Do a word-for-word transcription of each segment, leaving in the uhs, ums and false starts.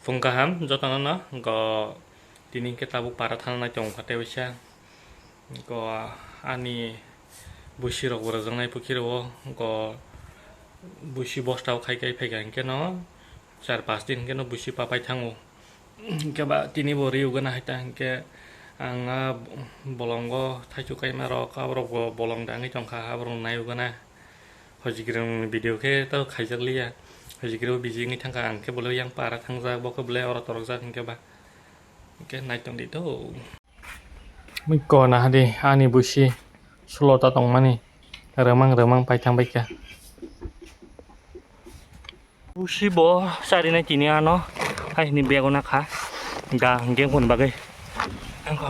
Phung kaham jotono no, go tini hwnkhe tabuk para thana nai tongo kha tei waisa. Go ani busi rok bo rwjaknai pukhi rwo, go busi bosta o khai khai phaikha hwnkhe no char pas din hwnkhe no busi papai thango. Hwnkhe ba tini bo riogana hai ta hwnkhe ang a bolongo thaichuk kaima rok, aborok bo bolong dangwi tongkha, aborok naiogana. Hojigirong video khe to khaijak liya. Hojigiro busy wngwi thangkha, ang khe bolai yang para thangjak, bo khe bolai oro torokjak hwnkhe ba. Hwnkhe nai tongdi to. Mui kona hadi ani busi sulota tongmani. Remang remang paithang baikha. Busi bo charinai tini ano. Hai ni bego na kha. Ga hwnkhe hwn bagwi.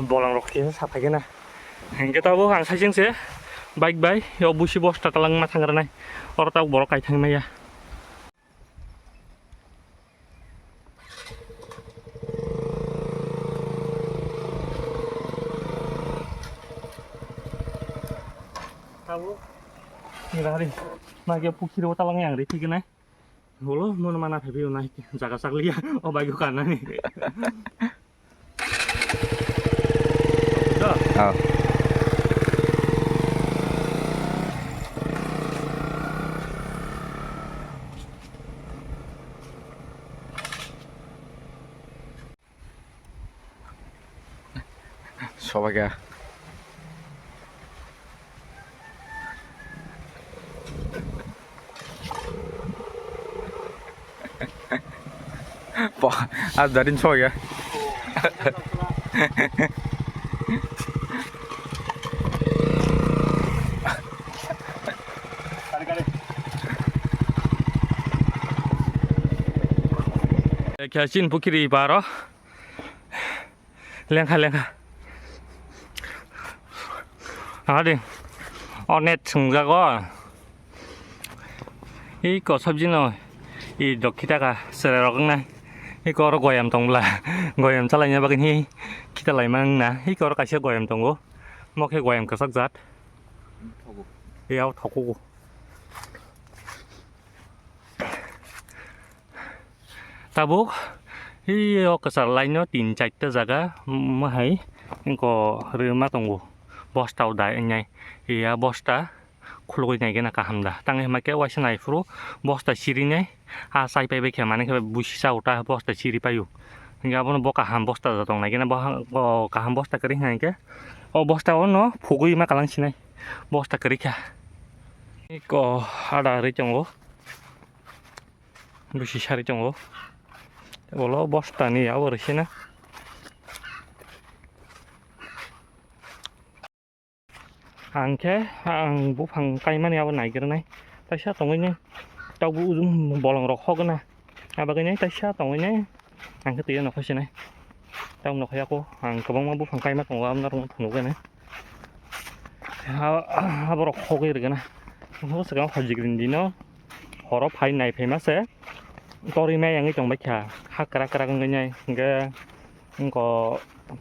Bolong rok khe saphai gana. Hingke tabuk ang saiching se bike bai yo busi bosta talang ma thang rwnai. Oro tabuk borok kaithang maya. Tabuk ni bahari ma ge pukhi ro talang yang ri thik nai. Holo, mono mana phaiphai nai, jaga chakliya, o bike o karnani. Oh. Sobaikha. Bo, ah, darin sobaikha. Khe chin pukiri paro. Lengkha, lengkha. Adi, onet sungjago. Iko sabji no, i dok khitaka, sere rok wngnai. Iko oro goyam tongbla, goyam chalaina bagwi hi khita laima wngna. Iko oro kaisa goyam tongo. Mo khe goyam kwchak jat. Yao thokugo. Tabuk, hi o kwchar line no tin charta jaga, mm, hai, wngko rwma tongo. Bosta o dai wngnai. Iya bosta khulugwi nai gana kaham da. Tang hima khe waisa nai phuru bosta chirinai. Ha chai pai bai khe mani khe busi cha uta bosta chiri paio. Hingke abono bo kaham bosta da tong nai gana bo ha, bo kaham bosta kwrwi hingke. O bosta o no phugwi ma kalang sinai. Bosta kwrwi kha. Ko ada rwi tongo. Busi sari tongo. Bolo bosta ni abo rwsina. Ang khe, ang buphang kaimani abo naigirinai. Taisa tongwini, taubo ujung bolongrok hogna. Abagwini taisa tongwini, ang khe twiyo nokha sinai. Tau nokha yako, ang kwbangma buphang kaima tongo, aboni norokno phunukgani. Aborok hogwi rwgana. Hwnkhe swkang hojigrini dino horo phai nai phaima se torwi mai wngwi tongbaikha. Ha kwrak kwrak wngwi nai hwnkhe wngkha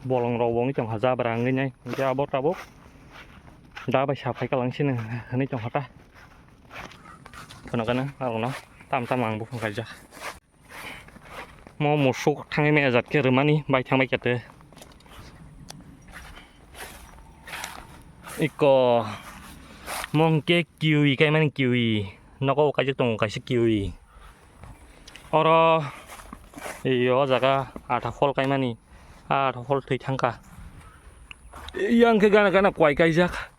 bolongrok bo wngwi tongkha jabra wngwi nai. Hwnkhe abo tabuk da bai sa phai kalang sini hwnwi tongkha ta. Phunukgana norokno tam tam ang buphang kaijak. Mo musuk thangwi maya jat khe rwmani bai thangbai khe tei. Iko mo hwnkhe kiwi kaimani kiwi. Nogo kaijak tongo kaisa kiwi. Oro iyo o jaga atha phol kaimani. Atha phol thwi thangkha. Yang khe gana gana kwai kaijak.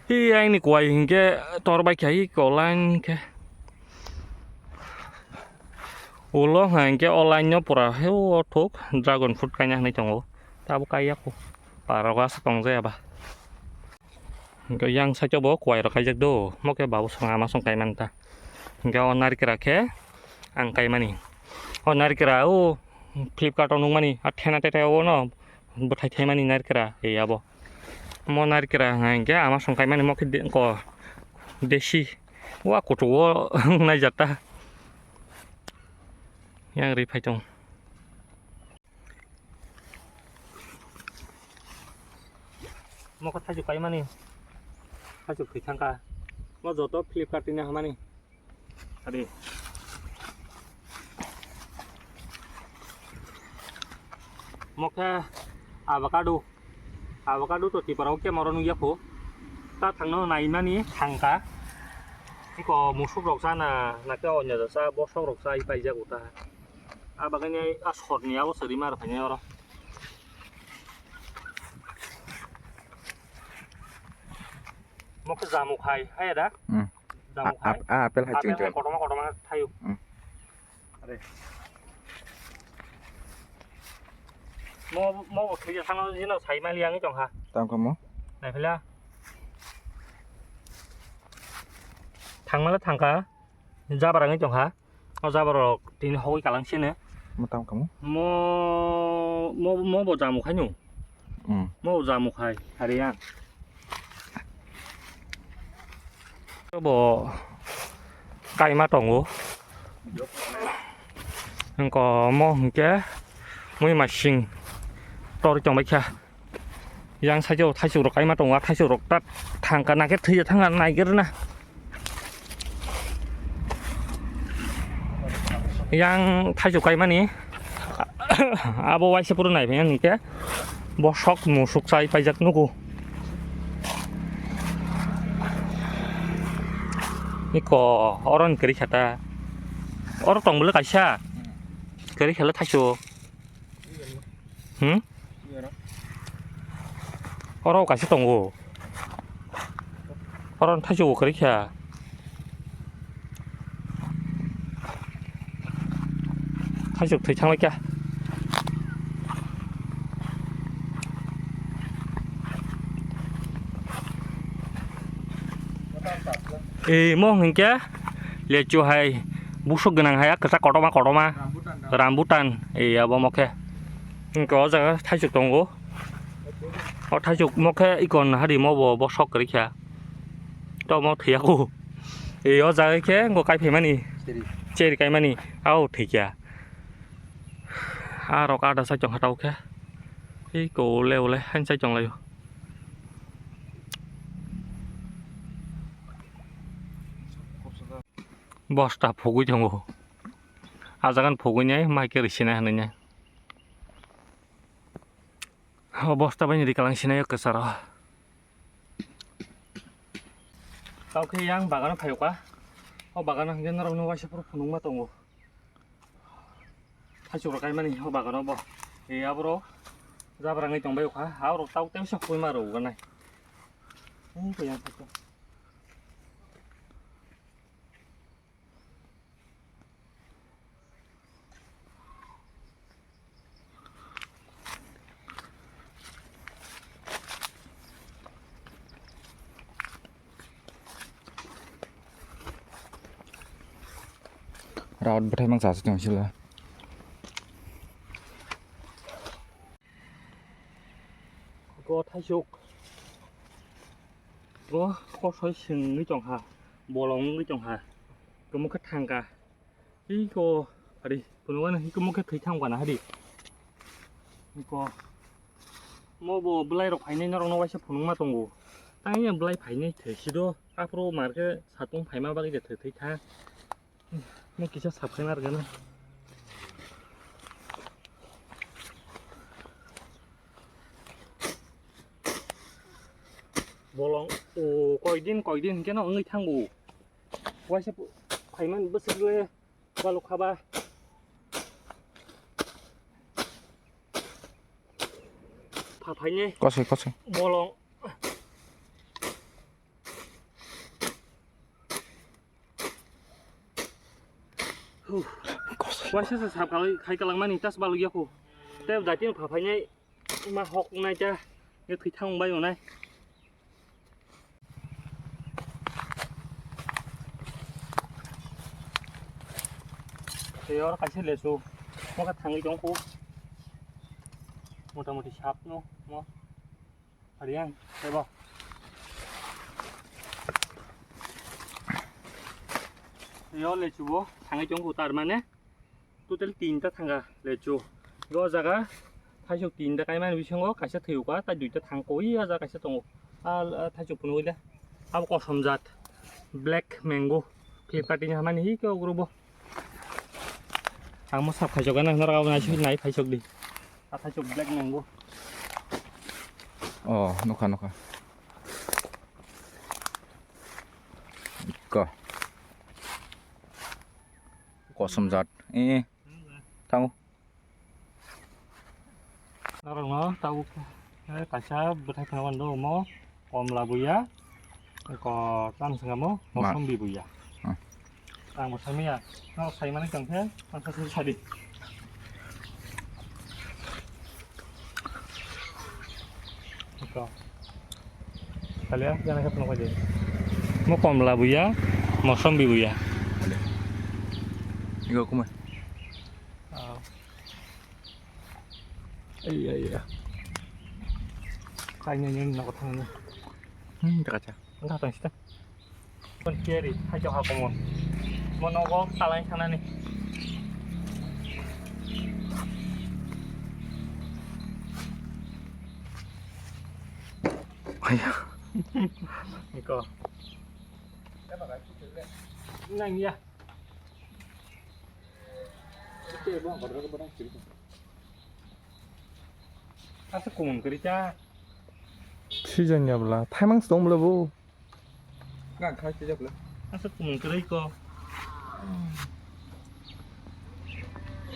Hi aini kwai hinkhe tor bai kha hi kolang khe. Ulo hinkhe o line no pura he o thuk dragon fruit kaina hinwi tongo. Tabuk kaiya kho. Parok asa tong jaya ba. Hinkhe yang side o bo kwai rok kaijak do. Mo khe babu song ama song kaimani ta. Hinkhe o narikra khe ang kaimani. O narikra o Flipkart o nukmani a thena tete o no. Bwthai thaimani narikra, e abo. Mo narikra hwnkha hinkhe ama song kaimani mo khe de-, ko desi. Wa kuchugo naijak ta. Yang ri phai tong. Mo khe thaichuk kaimani. Thaichuk thwi thangkha. Mo joto Flipkart ni hamani. Adi. Mo khe avocado. Avocado to Tripura o khe moro nukya kho. Ta thangno naimani thangkha. Iko musuk rok sana, nakhe onyo jasa bosok rok chai paijak uta. A bagani a sorni abo sari mar phainai oro. Mo khe jamuk hai, hai da? Hmm. Jamuk A-, hai. ap-, a apple hai Apple chwng hai chwng. Kotorma kotorma thaio. Hmm. Are. Mo, mo bo thwi thangno jino sai mali ang tong ha. Tang kamo? Nai phela. Thangmala thangkha. Jabra wngwi tongkha. O jabra rok tini hogwi kalang sini. Mo tam kamo? Mo, mo, mo bo jamuk hai no. Hmm. Mo bo jamuk hai, hari yang. Bo kaima tongo. Engko mo hingke mui masing tor tongbai kha. Yang side o thaisuk rok kaima tongo, a thaisuk rok ta thangka na khe thwi thangka naiger na. Yang thaisuk kaimani abo waisa puro nai phai khe bosok musuk chai paijak nugo. Iko oro ni kwrwi kha ta. Oro tong bwle kaisa. Kwrwi kha le thaisuk. Hmm? Oro kaisa tongo. Oro thaisuk kwrwi kha. Thaisuk thwi thangbai kha. Imo hingke lechu hai busuk gwnang hai kwchak kotorma kotorma rambutan, rambutan. Ei abo mo khe hingke o jaga thaisuk tongo. O thaisuk mo khe ikon hari mo bo bosok kwrwi kha. To mo thwiya kho. Ei o jaga khe ngo kai phaimani. Cheri. Cheri kaimani. Au thwikya. A rok ada sai tong kha tau khe. Ei ko ule ule han sai tong laio. Bosta phugwi tongo. A jagan phugwi nai mai khe rwsina hinwi nai. O bosta bai ni rikalang sinai o kwcharo. Tao khe yang bagano phai o ka. O bagano hingke norok no waisa phuru phunukma tongo. Thaisuk rok kaimani o bagano bo. E aboro jabra wngwi tongbai o kha. Aborok tao teisa hoi ma rw nai. Ang ko yang photo. Rawat bwthai mangsa se tong sila. Go thaisuk. Go kosoi sengwi tong ha. Bolong wngwi tong ha. Kamo khe thangka. Iko, ari, phunukmani hikhe mokhe thwi thang bana hari. Iko, mo bo bwlai rok phainai norok no waisa phunukma tongo. Tangya bwlai phainai thwi sido, aphuru marke satung phaima bagwi de thwi thwi thang. Mo kisa sap khaina rwgana. Bolong, o, koidin, koidin hwnkhe no wngwi thango. Waisa phaimani bwswk le baluk khaba. Pha phainai. Kosoi, kosoi. Bolong. Huh. Kosoi. Waisa sa sap kalai khai kalangmani tas baluk yakho. Tei jatino pha phainai. Ma hok nai ta, ye thwi thang bai onai. Tei oro kaisa lesu, mo khe thangwi tong kho. Mota moti sap no, mo. Ariang, tebo. Tei o lesu bo, thangwi tong kho tar mane. Total tinta thanga lechu. O jaga thaisok tinta kaimani bisingo kaisa thwiuka, tai duita thangkoi, o jaga kaisa tongo. A, a, thaisok phunugui le. Abo kosom jat. Black mango. Flipkart ni hamani hi khe ogro bo. Ang mo sap khaisok gana, norok abo naisik nai phaisok di. Athai chuk black mango. Oh, nukha, nukha. Ko. Kosom jat. Eh, thango. Norokno tabuk, eh, kaisa bwthai phano mando omo, komla buya, ko tam singamo, ma- mosombi buya. Hmm. Ang bo saimaya, norok saimani tong khe, ang khe sadi. Ito. Kaliya, jana khe phano khaidi. Mo komla buya, mosombi buya. Iko kumai. Ah. Iya, iya. Kayaknya ini nak ketemu. Hmm, dekat ya. Enggak, tang sita. Kon kiri, hai jok hakomon. Monogo talai sanani. Iya. Iko. Nang ya. Asa kumun kiri cha. Season ya bla, thaimang stong bla bo. Nang khai tijak le. Asa kumun kwrwi ko.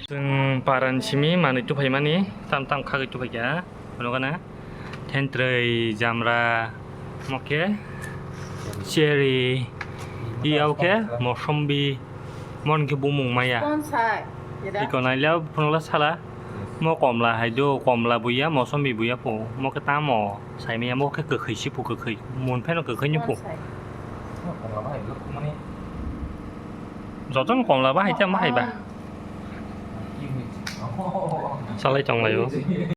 Chwng paran simi manwi tuphaimani tam tam khagwi tuphaikha. Phunukana thentrwi, jamra, mokhe cherry, iyao khe mosombi, mon khe bumung maya. Iko nailya phunukla sala. Mo komla hai do, komla buya, mosombi buya po. Mo khe tamo saimaya, mo khe kwkhwi si po, kwkhwi. Mun pheno kwkhwi ni po. Jotono komla bahai tamo hai ba. Salai tonglaio.